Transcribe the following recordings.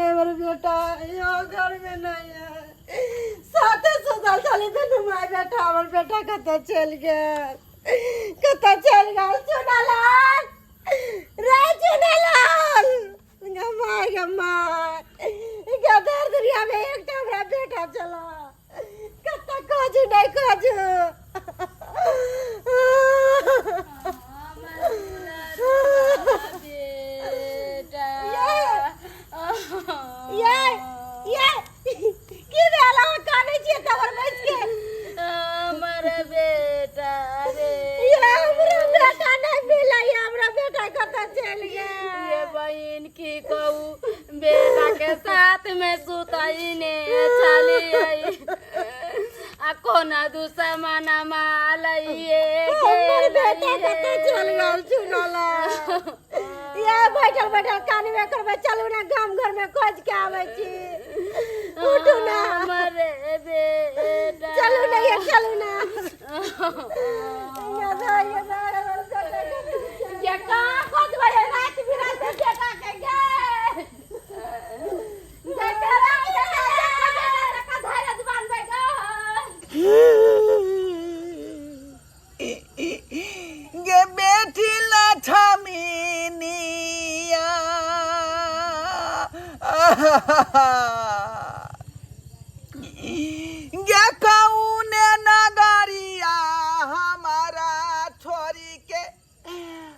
गेलै हमर बेटा, यो घरमे नहि है। साथे सुतल छली दुनू माय बेटा, हमर बेटा कतऽ चलि गेल, कतऽ चलि गेल? चुनालाल रे, चुनालाल, गे माय, गे माय, गे दर दुनियामे एकटा हमरा बेटा छला, कतऽ खोजू, नहि खोजू। ये ये की भेल? अहाँ कानै छियै तबर बैस के? हमर बेटा रे। ये हमरा बेटा नहि मिलै, हमरा बेटा कतऽ चलि गेल? ये बहिन, की कहू, बेटा के साथ में सुतैने छलियै आ कोना दुश्मन मालैये। हमर बेटा कतऽ चलि गेल चुनला? ये बैठल बैठल कानबे करबै, चलू ने गाम घर में खोज के आबै छी। उठू ना। हमर बेटा। चलू ने ये, चलू ना। ये दो, ये दो, हमर बेटा कतऽ। ये कहाँ खोजबै राति बिराति बेटा के? गे गे बेटी लछमिनिया, गे कौने नगरिया हमारा छोरी के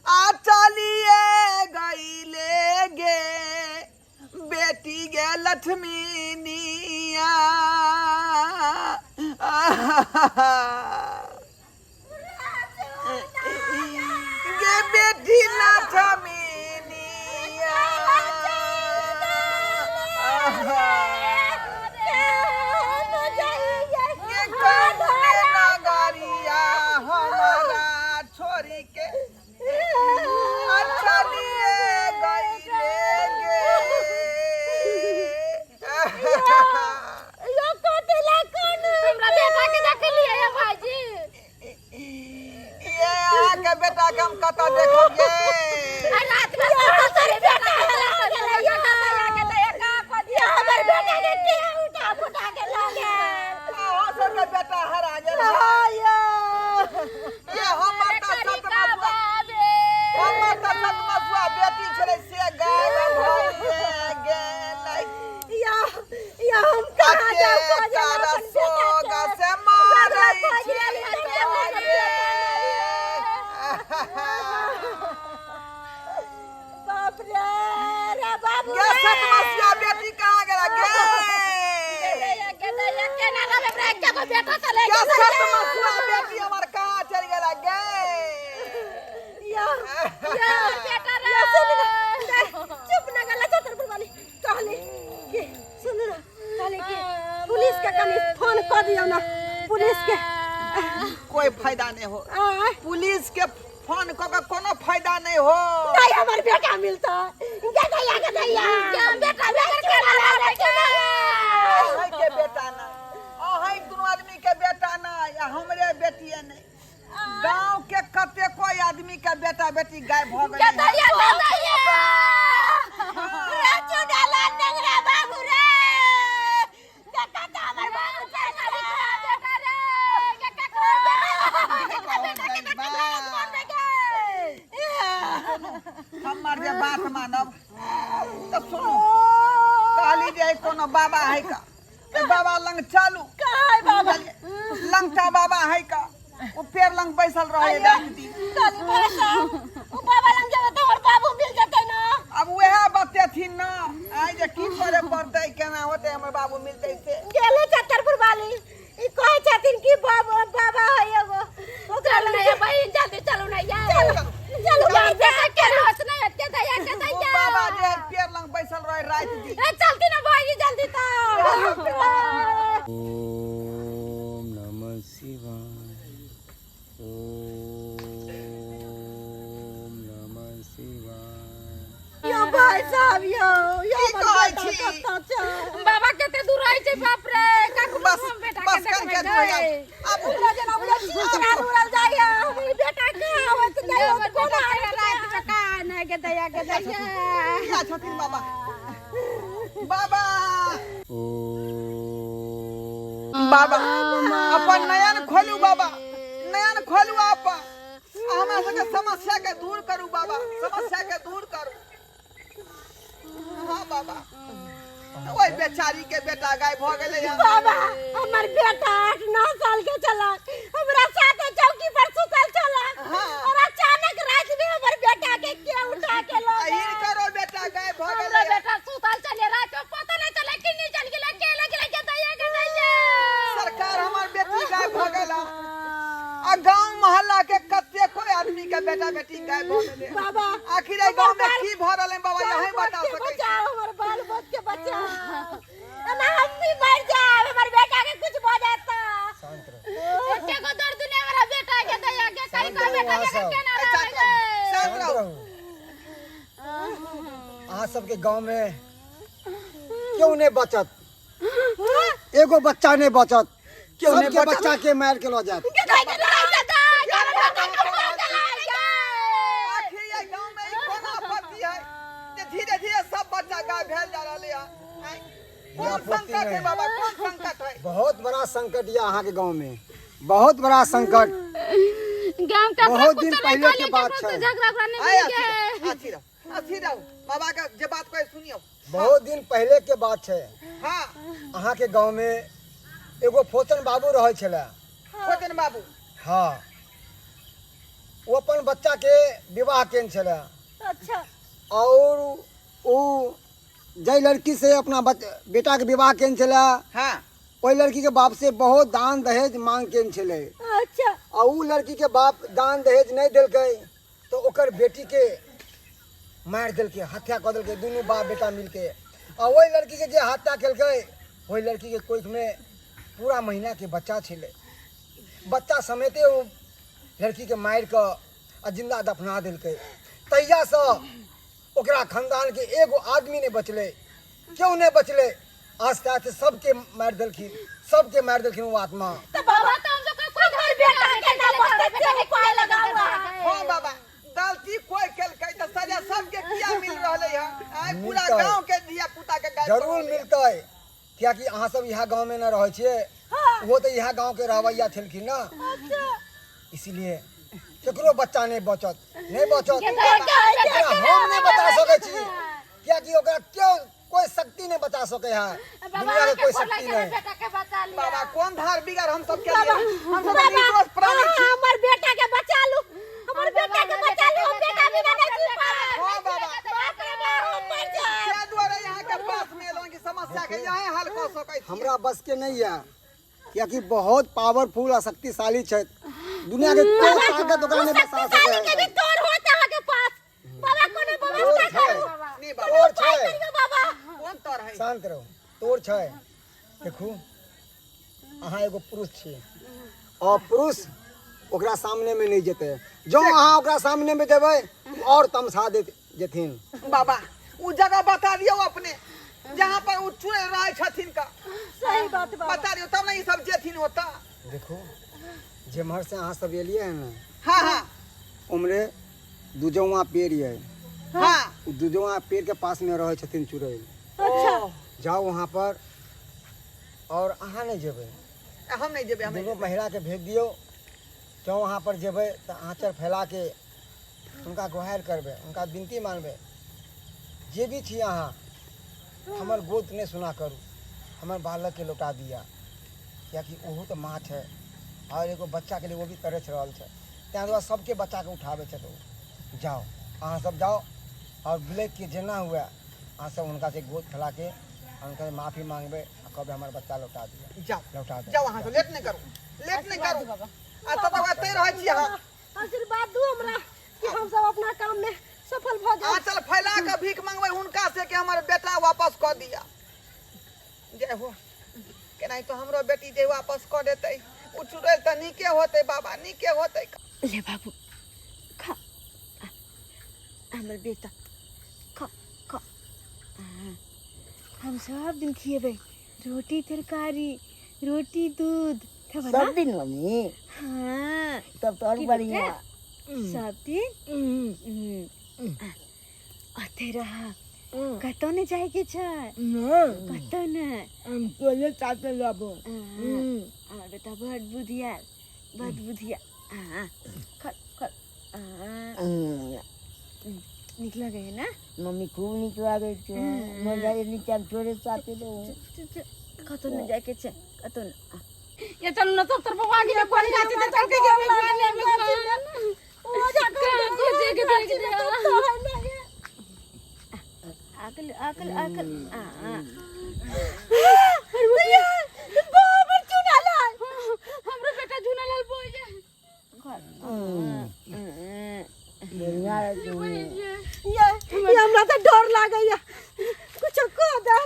आ चलिए गईले गे बेटी गे लक्ष्मीनिया? गे बेटी लक्ष्मीनिया, गे कौने नगरिया हमारा छोरी के आ चलिए गईले गे? यो कथी कोन हमरा बेटा के देखलियै या भाईजी? ये अहाँके बेटा के हम कतऽ देखब ये? आइ रात में सुतल छलै बेटा। ये हमर बेटा के के उठा फुटा के लऽ गेल? अहाँ सबके बेटा हरा गेल है। हाँ यो। ये हमर तऽ सतमसुआ, हमर तऽ सतमसुआ बेटी छलै से गायब भइए गेलै। या या हम कहाँ जाऊ खोजे ला कर अपन बेटा सोग के? से मारै खोज छी लेली तऽ हमर ये। बाप रे, रे बाबू गे रे। सतमसिया बेटी कहाँ गेला गे? गे सतमसुआ बेटी हमर कहाँ चलि गेला गे? या या या सुन ना, चुप ना गला छतरपुर वाली। कहली कि सुन ना, कहली कि पुलिस के कनी फोन कर दियौ ना पुलिस के। कोई फायदा नहीं हो। आय? पुलिस के फोन कऽ के कोनो फायदा नहीं हो। नहीं हमर बेटा मिलता, गदैया गदैया बेटा अहीं के बेटा नहीं, अहीं दुनू आदमी के बेटा नहीं आ हमरे बेटिए नहीं, गांव के कतेको आदमी के बेटा बेटी गायब भऽ गेलै। बाबू रे, देखा तऽ हमर बाबू चलि गेल। हमर जे बात मानब तऽ सुनू, कहली जे कोनो बाबा है का, तऽ बाबा लंग चलू। कहाँ बाबा? लंगटा बाबा है का, ओ पेड़ लंग बैसल रहे रात दिन। कहली भाई साहब, ओ बाबा लग जेबै तऽ हमर बाबू मिल जेतै ना? अब वएह बतेथिन ना आइ जे की करे पड़तै, केना होतै, हमर बाबू मिलतै से। गेलै छतरपुर वाली, ई कहै छथिन कि बाबा बाबा है एगो, ओकरा लग नहीं बहिन, जल्दी चलू ना यार। चलू चलू यार, बेटा के होश नहीं हटके दैया के ओ दैया। बाबा जे पेड़ लंग बैसल रहे राति दिन। ए चलती ना भाई, जल्दी तो। ओम नमः शिवाय, ओम नमः शिवाय। यो भाई साहब, यो यो की हमर कहै बेटा छी? कतऽ छै? बाबा कते दूर रहै छै, बाप रे, कखनो बस हम बेटा बस के कन के देखबै दूर गए। आब हमरा जेना बुझै छी उड़ल उड़ल जाइया, हमर बेटा कहाँ होइत नहि हमर होइत बेटा कोना के राति में कहाँ नहि के दैया के दैया। इएह छथिन बाबा। बाबा। ओम। बाबा, अपन नयन खोलू बाबा, नयन खोलू अपन, आ हमरा सबके समस्या के दूर करू बाबा, समस्या के दूर करू। हाँ बाबा, ओहि बेचारी के बेटा गायब भऽ गेलै हन। बाबा, हमर बेटा 8-9 साल के छला, हमरा साथे चौकी पर सुतल छला। और अचानक रात में हमर बेटा के के उठा के ल आ गेल। हिनकरो बेटा गायब भऽ हमरो गेलै हन। बेटा सुतल छलै रात में, पता नहीं चले कि नहीं चल गेलै, के लग गेलै, के दैया के दैया। सरकार, हमर बेटी गायब भऽ गेल हन। आ गांव मोहल्ला के कतेको आदमी के बेटा बेटी गायब भऽ गेलै। बाबा, आखिर एहि गांव में की भऽ रहल है बाबा, बाल यही बच बता के सकै छी। बचाओ, हमर बाल बच के बचाओ, एना हम भी मर जाएब, हमर बेटा के कुछ भऽ जायत तऽ। शांत रहू। एते गो दर्द दुनिया वाला बेटा के दैया के कहीं शांत को रहू बेटा अहाँ के सब। केना ए, रहबै शांत रहू, गे? शांत शांत रहू। रहू। अहाँ सबके गांव में क्यों नहीं बचत, एगो बच्चा नहीं बचत, क्यों नहीं सबके बचत? बच्चा के मार के लऽ जायत। के दैया के दैया के दैया के दैया। आखिर एहि गांव में ई कोन आपत्ति है जे धीरे धीरे सब बच्चा गायब भेल जा रहलै हन? आँय? कोन आपत्ति संकट है नहीं। बाबा, कोन संकट है? बहुत बड़ा संकट यह अहाँ के गांव में, बहुत बड़ा संकट। गांव के बहुत दिन पहले के बात छै। झगड़ा उगड़ा नहीं आय मिल अथी गए। रहू, अथी रहू, अथी रहू, बाबा के जे बात कहे सुनियौ। बहुत दिन पहले के बात छै। हाँ। अहाँ के गांव में एगो फोचन बाबू रहै छलै। फोचन बाबू? हाँ, ओ अपन बच्चा के विवाह केने छलै। अच्छा। और ओ जाहि लड़की से अपना बेटा के विवाह केने छलै, हाँ, ओहि लड़की के बाप से बहुत दान दहेज मांग केने छलै। अच्छा। आ उ लड़की के बाप दान दहेज नहीं देलकै तो ओकर बेटी के मारि देलकै, हत्या कऽ देलकै दुनू बाप बेटा मिलके। आ ओहि लड़की के जे हत्या केलकै, ओहि लड़की के कोख में पूरा महीना के बच्चा छलै। बच्चा समेते ओ लड़की के मारि कऽ आ जिंदा दफना देलकै। तहियासँ ओकरा खानदान के एगो आदमी नहि बचलै, केओ नहि बचलै। आस्ते आस्ते सबके मारि देलखिन, सबके मारि देलखिन ओ आत्मा। तो बाबा, तो हम लोग का कोई हमर बेटा के ना बचतै से उपाय लगाओ। हाँ बाबा, गलती कोई केलकै तऽ सजा सबके किया मिल रहलै हन? आइ पूरा मिलतै। गांव के धिया पुता के गायब जरूर मिलतै, कियाकि अहाँ सब इएह गाँव में न रहै छियै, ओहो तऽ इएह गाँव के रहवैया छलखिन ना। इसीलिए केकरो बच्चा नहीं बचत, नहीं बचत। ओकरा हम नहीं बचा सकै छी, कियाकि ओकरा केओ कोई शक्ति नहीं बचा सकै है, दुनिया के कोई शक्ति नहीं। बेटा के बचा लिया। बाबा, कोन धार बिगाड़ हम सब के लिए? हम सब बाबा, निर्दोष प्राणी छी। हाँ, हमर बेटा के बचा लू, हमर बेटा के बचा लू, हम बेटा बिना नहीं जी पाएब। हाँ बाबा। बाप रे बाप, हम मर जाएब। ताहि दुआरे यहाँ के पास में एलहुँ कि समस्या के यहाँ हल कऽ सकै छी। हमरा बस के नहीं है, कियाकि बहुत पावरफुल आ शक्तिशाली छथि, दुनिया के कोई ताकत ओकरा नहीं बचा सकै शक्तिशाली के भी है। तोड़ होत अहाँ के पास बाबा, कोनो तोड़ व्यवस्था छै। करू। नहीं बाबा। तोड़ छै। करियौ बाबा। कोन तर है? शांत रहू, तोड़ छै। देखू, अहाँ एगो पुरुष छी और पुरुष ओकरा सामने में नहीं जेतै। जँ अहाँ ओकरा सामने में जेबै, और तमसा देत जेथिन। बाबा, उ जगह बता दियौ अपने, जहाँ पर उ चुड़ैल रहै छथिन का। सही बात बाबा। बता दियौ तब ने ई सब जेथिन ओतऽ। देखू, जेम्हर से अहाँ सब एलियै हन, हाँ हाँ, उम्हरे दुजौआ पेड़ ये। हाँ। उ दुजौआ पेड़ के पास में रहै छथिन चुड़ैल। अच्छा। जाओ वहाँ पर, और अहाँ नहीं जेबै। हम नहीं जेबै, हम नहीं। दुनू महिला के भेज दियौ। जँ वहाँ पर जेबै तऽ आँचर फैला के हुनका गुहारि करबै, हुनका विनती मानबै, जे भी छी अहाँ, हमर गोद नहि सुना करू, हमर बालकके लौटा दिअ, कियाकि ओहो तऽ माँ छै और एगो बच्चाके लिए ओ भी तरसि रहल छै। ताहि दुआरे सबके बच्चाके उठाबै छथि ओ। जाउ, अहाँ सब जाउ और बिलैकके जेना हुए अहाँ सब हुनका से गोद फैलाके हुनका से माफी मांगबै आ कहबै हमर बच्चा लौटा दिअ। जाओ। लौटा दिअ। जाओ, अहाँ सब लेट नहीं करू, लेट नहीं करू। आ तब तक एतै रहै छी अहाँ। आशीर्वाद दू हमरा कि हम सब अपना काम में सफल भऽ जाए। आंचल फैला के भीख मंगबै हुनका से कि हमर बेटा वापस कऽ दिया। जय हो, केनाहितो तो हमरो बेटी जे वापस कऽ देतै उ चुड़ैल तऽ नीके होतै बाबा, नीके होतै। ले बाबू, खा हमर बेटा, खा खा। हम सब दिन खिएबै रोटी तरकारी, रोटी दूध खेबै ना? सब दिन मम्मी? हाँ। तब तो और की बढ़िया। बेटा? सब दिन। अते रह। कतौ नहि जाइके छै। नहि। कतौ नहि। हम तोरे साथे रहबो। हमर बेटा बड बुधियार, बड बुधियार। खल खल, नीक लगै है ने? मम्मी, खूब नीक लागै छै। मजा नीचा, तोरे साथे रहबो। कतौ नहि जाइके छै, कतौ नहि। ये चलू ना, सब तरफ आगे के कोन गाछी ते चल के जेबै। खोजे के देख दे। आकल आकल आकल। बाबर, चुनालाल, हमरो बेटा झूनालाल बोल जे। बढ़िया। ये ये हमरा तऽ डर लागैया, कुछो कह दे।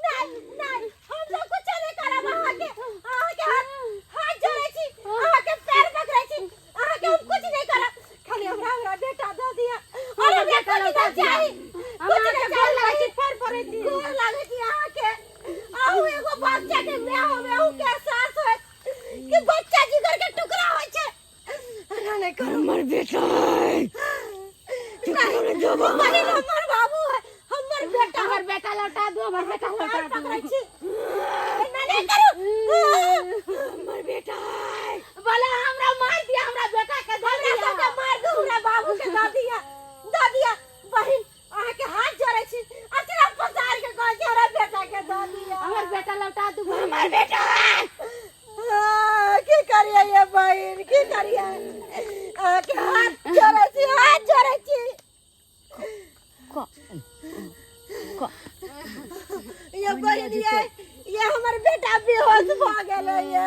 नहीं नहीं, हम लोग कुछ नहीं करब। अहाँके अहाँके हाथ हाथ जोड़ै छी, अहाँके पैर पकड़ै छी, अहाँके हम कुछ नहीं करब। खाली हमरा हमरा बेटा दऽ दिअ। और हमरा कुछ नहीं चाही, कुछ नहीं चाही। लागै छी, पैर पड़ै छी। गोर लागै छी अहाँके। अहूँ एगो बच्चा के माय होबै, अहूँ के एहसास होयत कि बच्चा जिगर के टुकड़ा होइ छै। एना नहि करू। हमर बेटा। नहीं, बहिन, हमर बाबू है, हमर बेटा। हमर बेटा लौटा दू, हमर बेटा लौटा पैर दू। पकड़ै छी, एना नहि करू। हमर बेटा। बोला हमरा मार दिया, हमरा बेटा के दे हमरा दिया। सबके मार दू, हमरा बाबू के दऽ दिअ, दऽ दिअ। बहिन, अहाँके हाथ जोड़ै छी, अचरा पसार के कहै छी, हमरा बेटा के दऽ दिअ। हमर बेटा लौटा दू। हमर बेटा। हाँ, की करियै ये बहिन, की करियै? अहाँके हाथ जोड़ै छी, हाथ जोड़ै छी। ये बहिन, ये ये हमर बेटा बेहोश भऽ गेलै। ये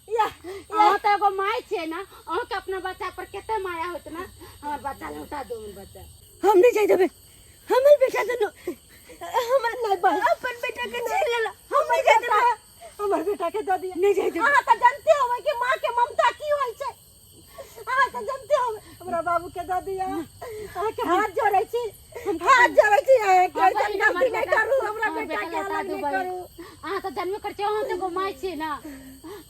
ये अहाँ तऽ एगो माय छियै ने, अहाँके अपना बच्चा पर कते माया होत ने। हमर बच्चा लौटा दू, हमर बच्चा। हम नहीं जाय देबै हमर बेटा दुनू। हमर नहीं बहिन, अपन बेटा के छीन लेला। हम नहीं जाय देबै, हमर बेटा के दऽ दिअ। नहीं जाय देबै। अहाँ तऽ जानते होबै कि माँ के ममता की होइ छै। अहाँ तऽ जानते होबै। हमरा बाबू के दऽ दिअ। अहाँके हाथ जोड़ै छी, हाथ जोड़ै छी अहाँके। हाँ, ऐसन बहिन, हमर गलती नहि बेटा- करू, हमरा हमर बेटा बेटा के लौटा अलग दू नहि बहिन। करू। अहाँ तऽ जानबे करै छियै, अहाँ तऽ एगो माय छियै ने।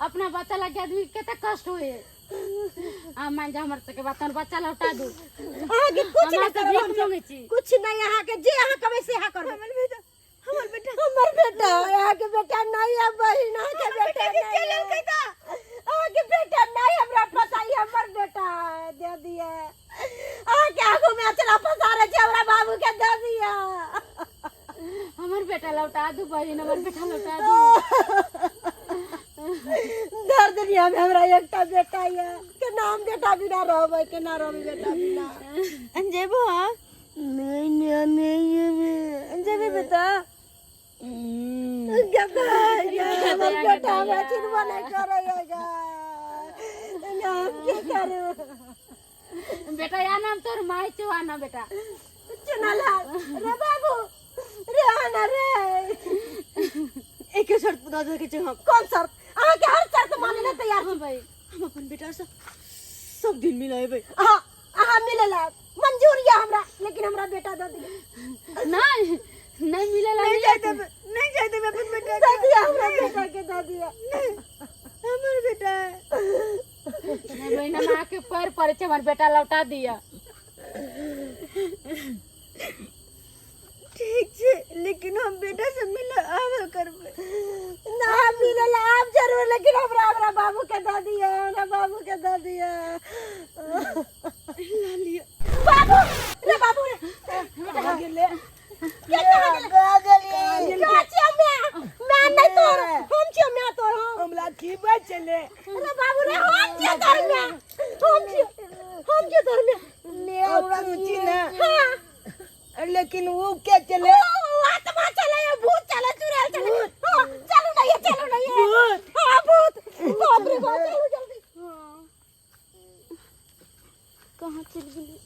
अपना बच्चा लागे आदमी कते कष्ट होय। अहाँ मान जा हमर सबके बात, हमर बच्चा लौटा दू। अहाँके कुछ हम नहि अहाँसँ करब भीख हमसब। मांगै छी। कुछ नहि, अहाँके जे अहाँ कहबै से अहाँ करबै। हमर बेटा, हमर बेटा, हमर बेटा। अहाँके बेटा नहीं है बहिन, अहाँके बेटा नहीं है। अहाँके बेटा नहीं, हमरा पता है, हमर बेटा है। दे दिया, अहाँके आगू में अचरा पसारे छै, हमरा बाबू के दे दिया। हमर बेटा लौटा दू बहिन, हमर बेटा लौटा दू। दर दुनिया में हमरा एकटा बेटा ये, केना हम बेटा बिना रहबै? केना रहबै बेटा बिना? जेबो? हाँ। नहीं नहीं नहीं। जेबे बेटा? हमर बेटा हमरा चिन्हबो नहीं करैया, हम की करू? बेटा, या नाम तोर माय छौ, आना बेटा। चुनालाल रे, बाबू रे, आना रे। एके शर्त दऽ सकै छी हम। कौन शर्त? अहाँके हर शर्त माने ला तैयार छी। हाँ भाई। हम अपन बेटा से सब दिन मिलेबै। अहाँ अहाँ मिले ला मंजूर या हमरा, लेकिन हमरा बेटा दऽ दिअ। नहीं नहीं, मिलेला। नहीं जाय देबै, नहीं जाय देबै अपन बेटा। दऽ दिअ, हमरा बेटा के दऽ दिअ। हमर बेटा है। नहीं बहिन, हम अहाँके पैर पड़ै छै, हमर बेटा लौटा दिअ। ठीक छै, लेकिन हम बेटा से मिले आबल करबै। ना, मिले ला आप जरूर, लेकिन हमरा हमरा बाबू के दऽ दिअ, हमरा बाबू के दऽ दिअ। ला लिअ। बाबू रे, बाबू रे। कहाँ गेलै? के कहाँ गेलै? कहाँ छियै मैं? मैं नहीं तोर, हम छियै मैं तोर, हम। हमरा की बचले? अरे बाबू रे, हम छियै तोर मैं, हम छियै, हम छियै तोर मैं। ले हमरा चिन्ह। हाँ। लेकिन वो के चले? ओ आत्मा चले, ये भूत चले, चुड़ैल चले। हाँ, चलो नहीं है, चलो नहीं है। हाँ, भूत, बाप रे बाप, चलो जल्दी। कहाँ चलि गेलै?